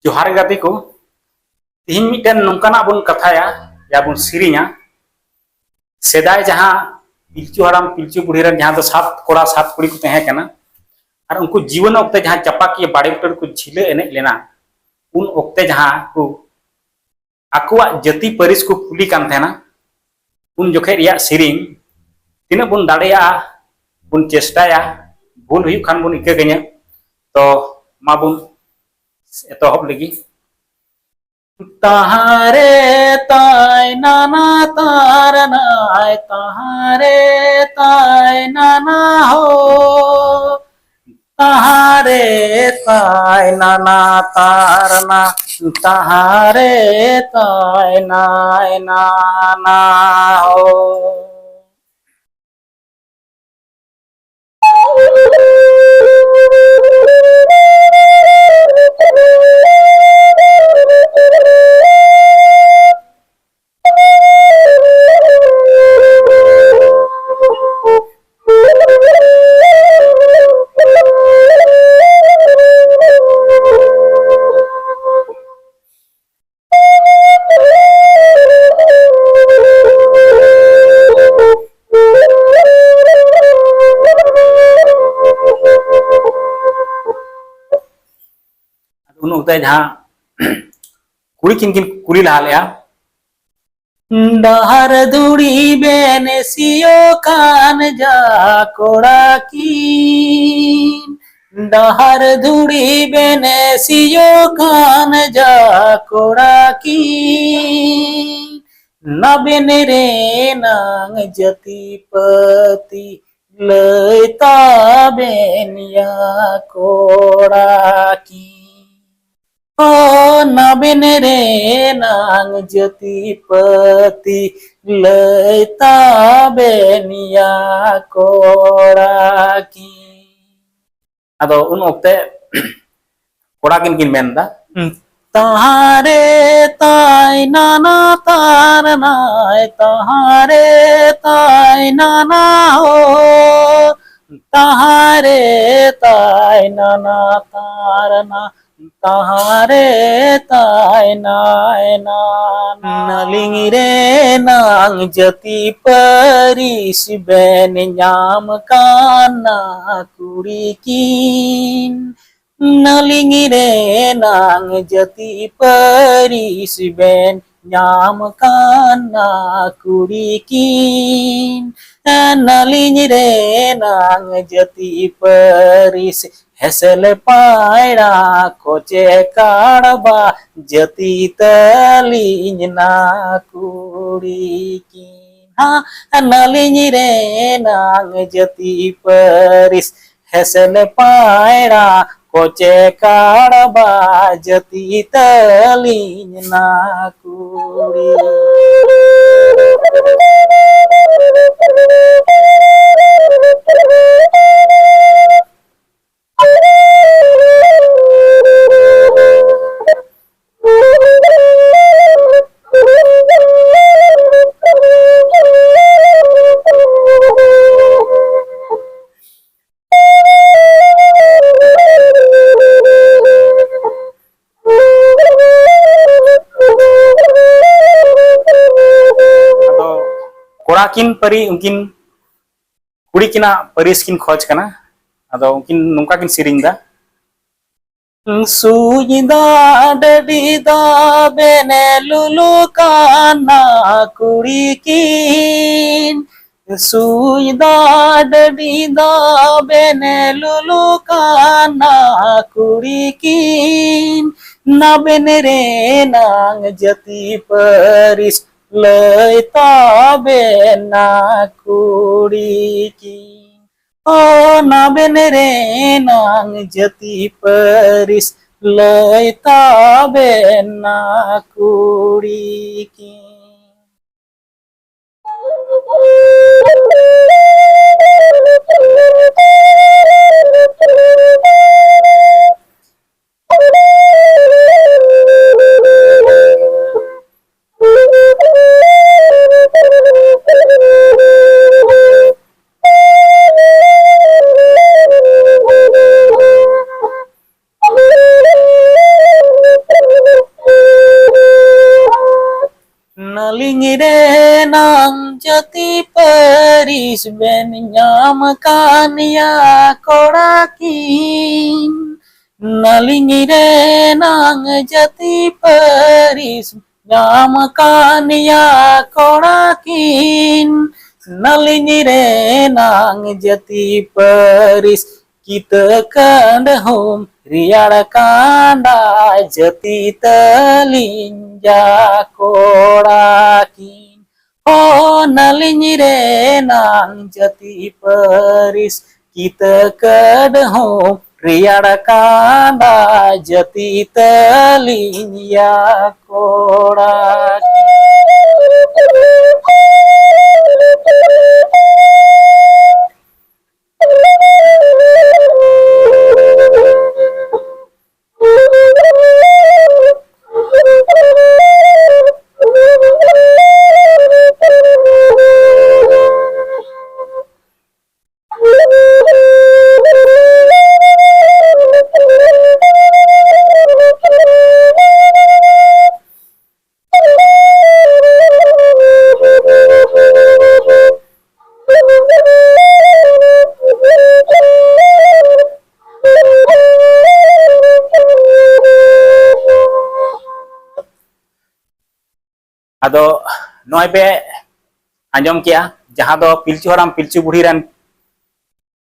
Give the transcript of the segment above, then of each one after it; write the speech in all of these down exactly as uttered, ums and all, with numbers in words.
ᱡᱚᱦᱟᱨ ᱜᱮ ᱜᱟᱛᱮ ᱠᱚ᱾ ᱛᱤᱦᱤᱧ ᱢᱤᱫᱴᱮᱱ ᱱᱚᱝᱠᱟᱱᱟᱜ ᱵᱚᱱ ᱠᱟᱛᱷᱟᱭᱟ, ᱭᱟ ᱵᱚᱱ ᱥᱮᱨᱮᱧᱟ᱾ ᱥᱮᱫᱟᱭ ᱡᱟᱦᱟᱸ ᱯᱤᱞᱪᱩ ᱦᱟᱲᱟᱢ ᱯᱤᱞᱪᱩ ᱵᱩᱲᱦᱤ ᱨᱮᱱ ᱡᱟᱦᱟᱸ ᱫᱚ ᱥᱟᱛ ᱠᱚᱲᱟ ᱥᱟᱛ ᱠᱩᱲᱤ ᱠᱚ ᱛᱟᱦᱮᱸ ᱠᱟᱱᱟ, ᱟᱨ ᱩᱱᱠᱩ ᱡᱤᱭᱚᱱ ᱚᱠᱛᱮ ᱡᱟᱦᱟᱸ ᱪᱟᱯᱟᱠᱤᱭᱟᱹ ᱵᱟᱲᱮ ᱵᱩᱴᱟᱹ ᱨᱮᱠᱚ ᱡᱷᱤᱞᱟᱹ ᱮᱱᱮᱡ ᱞᱮᱱᱟ, ᱩᱱ ᱚᱠᱛᱮ ᱡᱟᱦᱟᱸ ᱠᱚ ᱟᱠᱚᱣᱟᱜ ᱡᱟᱹᱛᱤ ᱯᱟᱹᱨᱤᱥ ᱠᱚ ᱠᱩᱞᱤ ᱠᱟᱱ ᱛᱟᱦᱮᱱᱟ, ᱩᱱ ᱡᱚᱠᱷᱮᱡ ᱨᱮᱭᱟᱜ ᱥᱮᱨᱮᱧ ᱛᱤᱱᱟᱹᱜ ᱵᱚᱱ ᱫᱟᱲᱮᱭᱟᱜᱼᱟ ᱵᱚᱱ ᱪᱮᱥᱴᱟᱭᱟ, ᱵᱷᱩᱞ ᱦᱩᱭᱩᱜ ᱠᱷᱟᱱ ᱵᱚᱱ ᱤᱠᱟᱹ ᱠᱟᱹᱧᱟ᱾ ᱛᱚ ᱢᱟ ᱵᱚᱱ ᱮᱛᱚᱦᱚᱵ ᱞᱮᱜᱮ᱾ ᱛᱟᱦᱟᱨᱮ ᱛᱟᱭ ᱱᱟᱱᱟ ᱛᱟᱨᱱᱟᱭ, ᱛᱟᱦᱟᱨᱮ ᱛᱟᱭ ᱱᱟᱱᱟ ᱦᱳ᱾ ᱛᱟᱦᱟᱨᱮ ᱛᱟᱭ ᱱᱟᱱᱟ ᱛᱟᱨᱱᱟ, ᱛᱟᱦᱟᱨᱮ ᱛᱟᱭ ᱱᱟᱭ ᱱᱟᱱᱟ ᱦᱳ᱾ ᱩᱱ ᱚᱠᱛᱮ ᱡᱟᱦᱟᱸ ᱠᱩᱲᱤ ᱠᱤᱱ ᱠᱤᱱ ᱠᱩᱞᱤ ᱞᱟᱦᱟ ᱞᱮᱜᱼᱟ, ᱰᱟᱦᱟᱨ ᱫᱷᱩᱲᱤ ᱵᱮᱱ ᱥᱤᱭᱳ ᱠᱟᱱ ᱡᱟ ᱠᱚᱲᱟ ᱠᱤᱱ, ᱰᱟᱦᱟᱨ ᱫᱷᱩᱲᱤ ᱵᱮᱱ ᱥᱤᱭᱳ ᱠᱟᱱ ᱡᱟ ᱠᱚᱲᱟ ᱠᱤᱱ, ᱱᱟᱵᱮᱱ ᱨᱮᱱᱟᱝ ᱡᱟᱹᱛᱤ ᱯᱟᱹᱛᱤ ᱞᱟᱹᱭ ᱛᱟᱵᱮᱱ ᱭᱟ ᱠᱚᱲᱟ ᱠᱤᱱ᱾ ᱚ ᱱᱟᱵᱮᱱ ᱨᱮᱱᱟᱝ ᱡᱟᱹᱛᱤ ᱯᱟᱹᱛᱤ ᱞᱟᱹᱭ ᱛᱟᱵᱮᱱ ᱭᱟ ᱠᱚᱲᱟ ᱠᱤᱱ᱾ ᱟᱫᱚ ᱩᱱ ᱚᱠᱛᱮ ᱠᱚᱲᱟ ᱠᱤᱱ ᱠᱤᱱ ᱢᱮᱱ ᱮᱫᱟ, ᱛᱟᱦᱟᱨᱮ ᱛᱟᱭ ᱱᱟᱱᱟ ᱛᱟᱨᱱᱟᱭ, ᱛᱟᱦᱟᱨᱮ ᱛᱟᱭ ᱱᱟᱱᱟ ᱦᱳ, ᱛᱟᱦᱟᱨᱮ ᱛᱟᱭ ᱱᱟᱱᱟ ᱛᱟᱨᱱᱟ, ᱛᱟᱦᱟᱸ ᱨᱮ ᱛᱟᱭᱱᱟᱭᱱᱟ᱾ ᱱᱟᱹᱞᱤᱧ ᱨᱮᱱᱟᱝ ᱡᱟᱹᱛᱤ ᱯᱟᱹᱨᱤᱥ ᱵᱮᱱ ᱧᱟᱢ ᱠᱟᱱᱟ ᱠᱩᱲᱤ ᱠᱤᱱ᱾ ᱱᱟᱹᱞᱤᱧ ᱨᱮᱱᱟᱝ ᱡᱟᱹᱛᱤ ᱯᱟᱹᱨᱤᱥ ᱵᱮᱱ ᱧᱟᱢ ᱠᱟᱱᱟ ᱠᱩᱲᱤ ᱠᱤᱱ᱾ ᱱᱟᱹᱞᱤᱧ ᱨᱮᱱᱟᱝ ᱡᱟᱹᱛᱤ ᱯᱟᱹᱨᱤᱥ ᱦᱮᱸᱥᱮᱞ ᱯᱟᱭᱲᱟ ᱠᱚᱪᱮ ᱠᱟᱲᱵᱟ ᱡᱟᱹᱛᱤ ᱛᱟᱹᱞᱤᱧ ᱱᱟ ᱠᱩᱲᱤ ᱠᱤᱱ᱾ ᱦᱟ, ᱱᱟᱹᱞᱤᱧ ᱨᱮᱱᱟᱝ ᱡᱟᱹᱛᱤ ᱯᱟᱹᱨᱤᱥ ᱦᱮᱸᱥᱮᱞ ᱯᱟᱭᱲᱟ ᱠᱚᱪᱮ ᱠᱟᱲᱵᱟ ᱡᱟᱹᱛᱤ ᱛᱟᱹᱞᱤᱧ ᱱᱟ ᱠᱩᱲᱤ᱾ ᱟᱫᱚ ᱠᱚᱲᱟ ᱠᱤᱱ ᱯᱟᱹᱨᱤ ᱩᱱᱠᱤᱱ ᱠᱩᱲᱤ ᱠᱤᱱᱟᱜ ᱯᱟᱹᱨᱤᱥ ᱠᱤᱱ ᱠᱷᱚᱡᱽ ᱠᱟᱱᱟ᱾ ᱟᱫᱚ ᱩᱱᱠᱤᱱ ᱱᱚᱝᱠᱟ ᱠᱤᱱ ᱥᱮᱨᱮᱧ ᱫᱟ᱾ ᱥᱩᱭ ᱫᱟ ᱰᱟᱹᱰᱤ ᱫᱟ ᱵᱮᱱᱮ ᱞᱩᱞᱩ ᱠᱟᱱᱟ ᱠᱩᱲᱤ ᱠᱤᱱ᱾ ᱥᱩᱭ ᱫᱟ ᱰᱟᱹᱰᱤ ᱫᱟ ᱵᱮᱱᱮ ᱞᱩᱞᱩ ᱠᱟᱱᱟ ᱠᱩᱲᱤ ᱠᱤᱱ᱾ ᱱᱟᱵᱮᱱ ᱨᱮᱱᱟᱝ ᱡᱟᱹᱛᱤ ᱯᱟᱹᱨᱤᱥ ᱞᱟᱹᱭ ᱛᱟᱵᱮᱱᱟ ᱠᱩᱲᱤ ᱠᱤᱱ᱾ ᱚ ᱱᱟᱵᱮᱱ ᱨᱮᱱᱟᱝ ᱡᱟᱹᱛᱤ ᱯᱟᱹᱨᱤᱥ ᱞᱟᱹᱭ ᱛᱟᱵᱮᱱᱟ ᱠᱩᱲᱤ ᱠᱤᱱ᱾ ᱨᱮᱱᱟᱝ ᱡᱟᱹᱛᱤ ᱯᱟᱹᱨᱤᱥ ᱵᱮᱱ ᱧᱟᱢ ᱠᱟᱱ ᱭᱟ ᱠᱚᱲᱟ ᱠᱤᱱ᱾ ᱱᱟᱹᱞᱤᱧ ᱨᱮᱱᱟᱝ ᱡᱟᱹᱛᱤ ᱯᱟᱹᱨᱤᱥ ᱧᱟᱢ ᱠᱟᱱ ᱭᱟ ᱠᱚᱲᱟ ᱠᱤᱱ᱾ ᱱᱟᱹᱞᱤᱧ ᱨᱮᱱᱟᱝ ᱡᱟᱹᱛᱤ ᱯᱟᱹᱨᱤᱥ ᱠᱤᱛᱟᱹ ᱠᱟᱹᱰᱦᱩᱢ ᱨᱮᱭᱟᱲ ᱠᱟᱸᱰᱟ ᱡᱟᱹᱛᱤ ᱛᱟᱹᱞᱤᱧ ᱭᱟ ᱠᱚᱲᱟ ᱠᱤᱱ᱾ ᱚ ᱱᱟᱹᱞᱤᱧ ᱨᱮᱱᱟᱝ ᱡᱟᱹᱛᱤ ᱯᱟᱹᱨᱤᱥ ᱠᱤᱛᱟᱹ ᱠᱟᱹᱰᱦᱩᱢ ᱨᱮᱭᱟᱲ ᱠᱟᱸᱰᱟ ᱡᱟᱹᱛᱤ ᱛᱟᱹᱞᱤᱧ ᱭᱟ ᱠᱚᱲᱟ ᱠᱤᱱ᱾ ᱟᱫᱚ ᱱᱚᱜᱼᱚᱭ ᱯᱮ ᱟᱸᱡᱚᱢ ᱠᱮᱜᱼᱟ, ᱡᱟᱦᱟᱸ ᱫᱚ ᱯᱤᱞᱪᱩ ᱦᱟᱲᱟᱢ ᱯᱤᱞᱪᱩ ᱵᱩᱲᱦᱤ ᱨᱮᱱ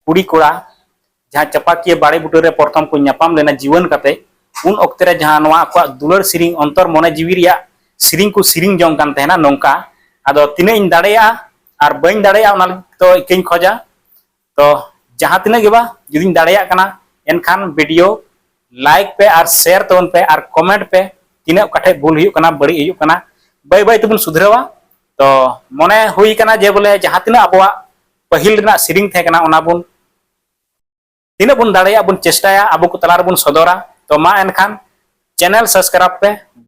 ᱠᱩᱲᱤ ᱠᱚᱲᱟ ᱡᱟᱦᱟᱸ ᱪᱟᱯᱟᱠᱤᱭᱟᱹ ᱵᱟᱲᱮ ᱵᱩᱴᱟᱹ ᱨᱮ ᱯᱨᱚᱛᱷᱚᱢ ᱠᱚ ᱧᱟᱯᱟᱢ ᱞᱮᱱᱟ ᱡᱩᱣᱟᱹᱱ ᱠᱟᱛᱮ, ᱩᱱ ᱚᱠᱛᱮ ᱨᱮ ᱡᱟᱦᱟᱸ ᱱᱚᱣᱟ ᱟᱠᱚᱣᱟᱜ ᱫᱩᱞᱟᱹᱲ ᱥᱮᱨᱮᱧ ᱚᱱᱛᱚᱨ ᱢᱚᱱᱮ ᱡᱤᱣᱤ ᱨᱮᱭᱟᱜ ᱥᱮᱨᱮᱧ ᱠᱚ ᱥᱮᱨᱮᱧ ᱡᱚᱝ ᱠᱟᱱ ᱛᱟᱦᱮᱱᱟ ᱱᱚᱝᱠᱟ᱾ ᱟᱫᱚ ᱛᱤᱱᱟᱹᱜ ᱤᱧ ᱫᱟᱲᱮᱭᱟᱜᱼᱟ ᱟᱨ ᱵᱟᱹᱧ ᱫᱟᱲᱮᱭᱟᱜᱼᱟ ᱚᱱᱟ ᱞᱟᱹᱜᱤᱫ ᱫᱚ ᱤᱠᱟᱹᱧ ᱠᱷᱚᱡᱟ᱾ ᱛᱚ ᱡᱟᱦᱟᱸ ᱛᱤᱱᱟᱹᱜ ᱜᱮ ᱵᱟ ᱡᱩᱫᱤᱧ ᱫᱟᱲᱮᱭᱟᱜ ᱠᱟᱱᱟ ᱮᱱᱠᱷᱟᱱ ᱵᱷᱤᱰᱤᱭᱳ ᱞᱟᱭᱤᱠ ᱯᱮ ᱟᱨ ᱥᱮᱭᱟᱨ ᱛᱟᱵᱚᱱ ᱯᱮ ᱟᱨ ᱠᱚᱢᱮᱱᱴ ᱯᱮ᱾ ᱛᱤᱱᱟᱹᱜ ᱚᱠᱟ ᱴᱷᱮᱡ ᱵᱷᱩᱞ ᱦᱩᱭᱩᱜ ᱠᱟᱱᱟ, ᱵᱟᱹᱲᱤᱡ ᱦᱩᱭᱩᱜ ᱠᱟᱱᱟ, ᱵᱟᱹᱭ ᱵᱟᱹᱭ ᱛᱮᱵᱚᱱ ᱥᱩᱫᱷᱨᱟᱹᱣᱟ᱾ ᱛᱚ ᱢᱚᱱᱮ ᱦᱩᱭ ᱠᱟᱱᱟ ᱡᱮ ᱵᱚᱞᱮ ᱡᱟᱦᱟᱸ ᱛᱤᱱᱟᱹᱜ ᱟᱵᱚᱣᱟᱜ ᱯᱟᱹᱦᱤᱞ ᱨᱮᱱᱟᱜ ᱥᱮᱨᱮᱧ ᱛᱟᱦᱮᱸ ᱠᱟᱱᱟ ᱚᱱᱟ ᱵᱚᱱ ᱛᱤᱱᱟᱹᱜ ᱵᱚᱱ ᱫᱟᱲᱮᱭᱟᱜ ᱵᱚᱱ ᱪᱮᱥᱴᱟᱭᱟ ᱟᱵᱚ ᱠᱚ ᱛᱟᱞᱟ ᱨᱮᱵᱚᱱ ᱥᱚᱫᱚᱨᱟ᱾ ᱛᱚ ᱢᱟ ᱮᱱᱠᱷᱟᱱ ᱪᱮᱱᱮᱞ ᱥᱟᱵᱥᱠᱨᱟᱭᱤᱵ ᱯᱮ,